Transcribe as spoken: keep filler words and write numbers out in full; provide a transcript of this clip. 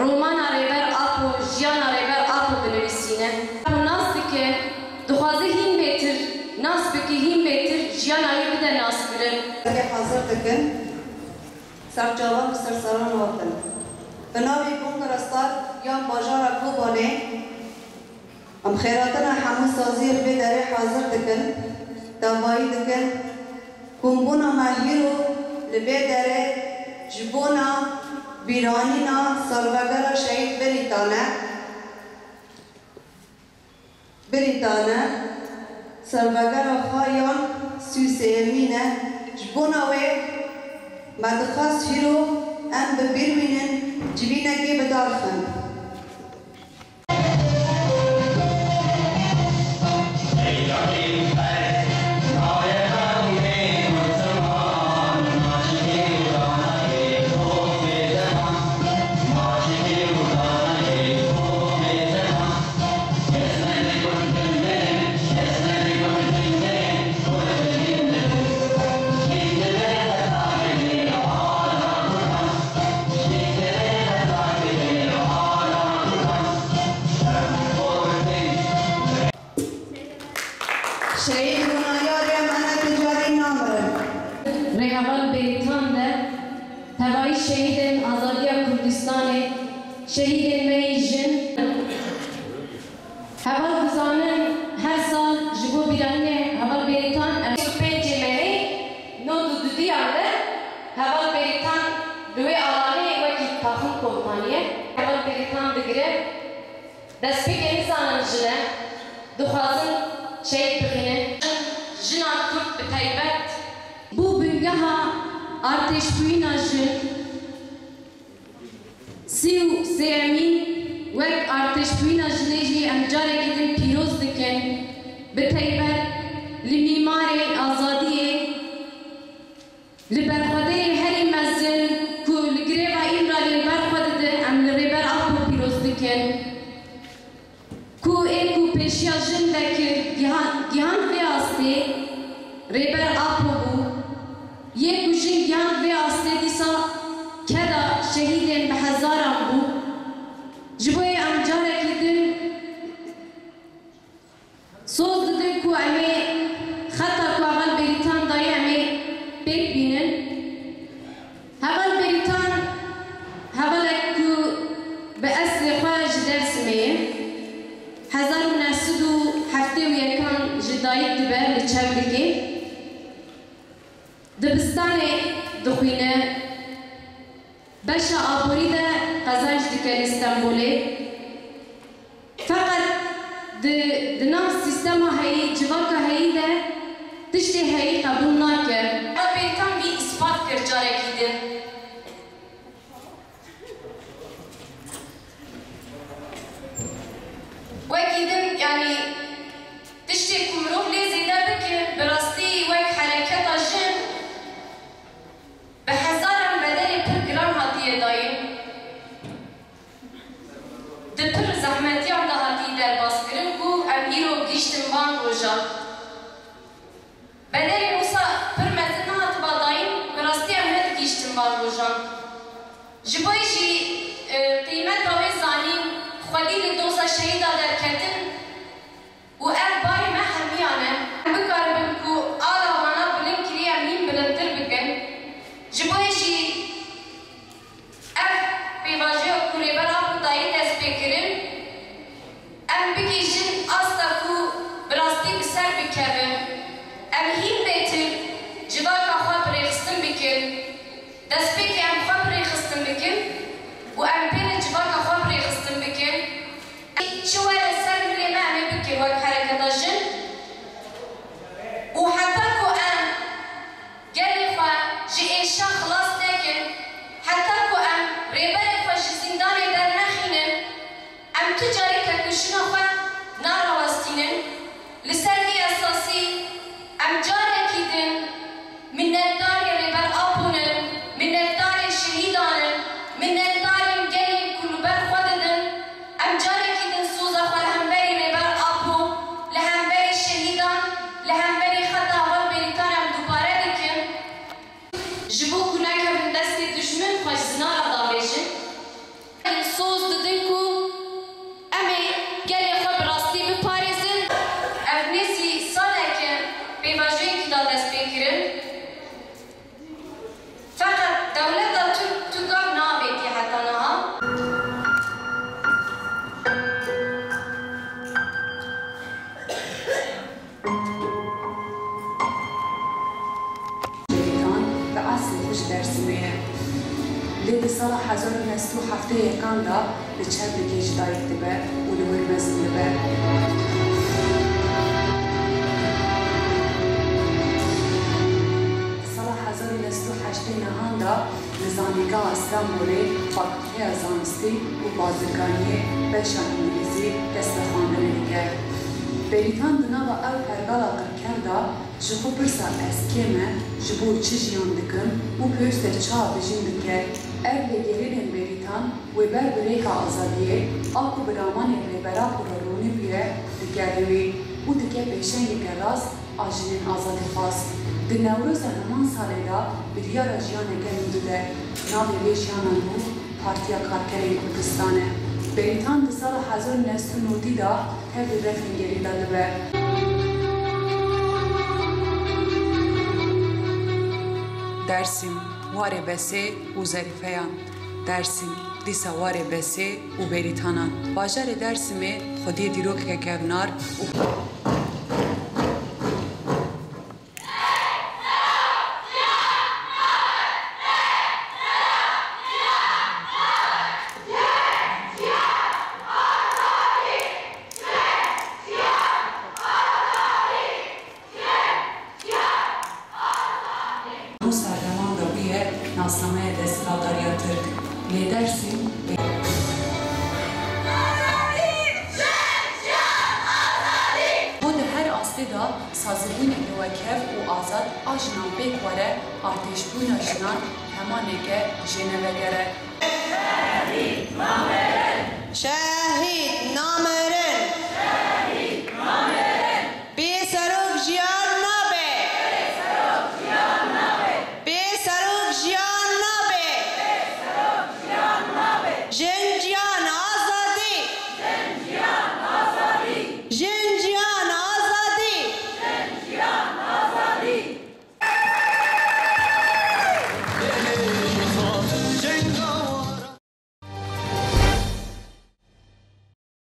Romana Rêber Apo, jiyana Rêber Apo binivîsîne. Apo nas dike, dixwaze hîn bêtir nas bike, hîn bêtir jiyana wî bide naskirin. Hazir dikin, serçavan bi ser seran hatin. Bi navê Kongra Star yan bajara Kobanê, Em xêratina hemû saziyê li vê derê hazir dikin, davayî dikin, kombûna me hîro li vê derê ji bona bîranîna salvegera Şehîd Birîtan e. Birîtan e, salvegera xwe yan sî û sêyemîn e. Ji bona wê me dixwest hîro em bi bîr bînin, civînekê bidarxin. Şehîd Ronayarê em ene tu carî namirin. Rêheval Bêrîtan de tevayî şehîdên azadiya Kurdistanê, şehîdên me yê jin. Heval dizanin her sal ji bo bîranînê heval Bêrîtan em pêncê mehê nod û dudiyan de heval Bêrîtan li wê alanê wekî taxim kom daniye. Heval Bêrîtan digire. Destpêkê nizanin jin e, dixwazin şehîd bixînin. Jinan Kurd bi taybet. Bû bingeha artêşbûyîna jin. Sî û sêyemîn wek artêşbûyîna jinê jî em carekî din pîroz dikin, bi taybet li mîmarê azadiyê, li berxwedêrê herî mezin ku li greva Îmraliyê li ber xwe didin, em li Rêber Apo pîroz dikin. Ku ê ku pêşiya jin vekir, gihan-, gihand vê astê, Rêber Apo bû. Yê ku jin gihand vê astê dîsa keda şehîdên bi hezaran bû. Ji bo yê em carekî din soz didin ku em ê xeta ku heval Bêrîtan dayê em ê pêk bînin. Heval Bêrîtan hevalek ku bi eslê xwe ji Dêrsimê ye. Hezar û neh sed û heftê û yekan ji dayik dibe li Çewlikê. Dibistanê dixwîne. Beşa aborî de qezenc dike li Stenbolê. Feqet di, di nav sîstema heyî, civaka heyî de tiştê heyî qebûl nake. Bêrîtan vî îspat kir carekî din. Wekî din, yanî tiştê ku mirov lê zêde bike, bi rastî wek hereketa jin, bi hezaran bedelê pir giran hatiye dayîn. Di pir zehmetiyan de hatiye derbaskirin ku em îro gihîştin van rojan. Bedelên wisa pir mezin nehatiba dayîn, bi rastî em nedigihîştin van rojan. Ji bo yê jî, e, qîmeta wê zanîn, xwedî li doza şehîda derketin, û ev barê me hemiyan e. Em bikaribin ku ala vana bilind kirî em hîn bilindtir bikin. Ji bo yê jî ev pêvajoya ku Rêber Apo dayî destpêkirin, em bigihîjin asta ku bi rastî bi ser bikevin. Em hîn bêtir civaka xwe bi rêxistin bikin. Destpêkê em xwe bi rêxistin bikin û em pê re civaka xwe bi rêxistin bikin. Çi were ser milê me em ê bikin wek hereketa jin û heta ku em gelê xwe ji êşa xilas nekin, heta ku em rêberê xwe ji zîndanê dernexînin, em tu carî tekoşîna xwe narawestînin. Li ser vî esasî em carekî din minnetdarê Rêber Apo nin, minnetdarê şehîdan in, minnetdarên gelên ku li ber xwe didin. Em carekî din soza xwe li hemberî Rêber Apo, li hemberî şehîdan, li hemberî xeta heval Bêrîtan em dubare dikin. Ji bo ku nekevin destê dijmin, xwe ji zina re davêjin. Hezar û neh sed û heftê yekan de li çeplikê ji dayik dibe û li wir mezin dibe. Di sala hezar û neh sed û heştê nehan de li Zanîngeha Stenbolê Fakûlteya Zanistî û Bazirganiyê beşa Îngilîzî dest bi xwendinê dike. Berîtan di nava ew pergala qirker de ji xwe pirsa ez kê me, ji bo çi jiyan dikim û pêwîst e çawa bijîn dike. Ev lêgerînên Berîtan wê ber bi rêka azadiyê a ku bi ramanê Rêbera Kuro ronî bûye, digere wî û dike pêşengeke rast a jinên azadîxwaz. Di Newroza heman salê de biryara jiyaneke nû dide. Navê vê jiyana nû Partiya Karkerên Kurdistan e. Berîtan di sala hezar û neh sed û nodî de tevlî refên gerîla dibe. Dersim, warê Besê û Zerîfeyan. Dersim, dîsa warê Besê û Berîtanan. Bajarê Dersimê xwediyê dîrokeke kevnar û Nû serdeman de bûye nasnameya desthilatdariya Tirk. Lê Dersim bo di her astê de sazîbûneke wekhev û azad a jinan pêk were, artêşbûna jinan hemaneke jênevegere.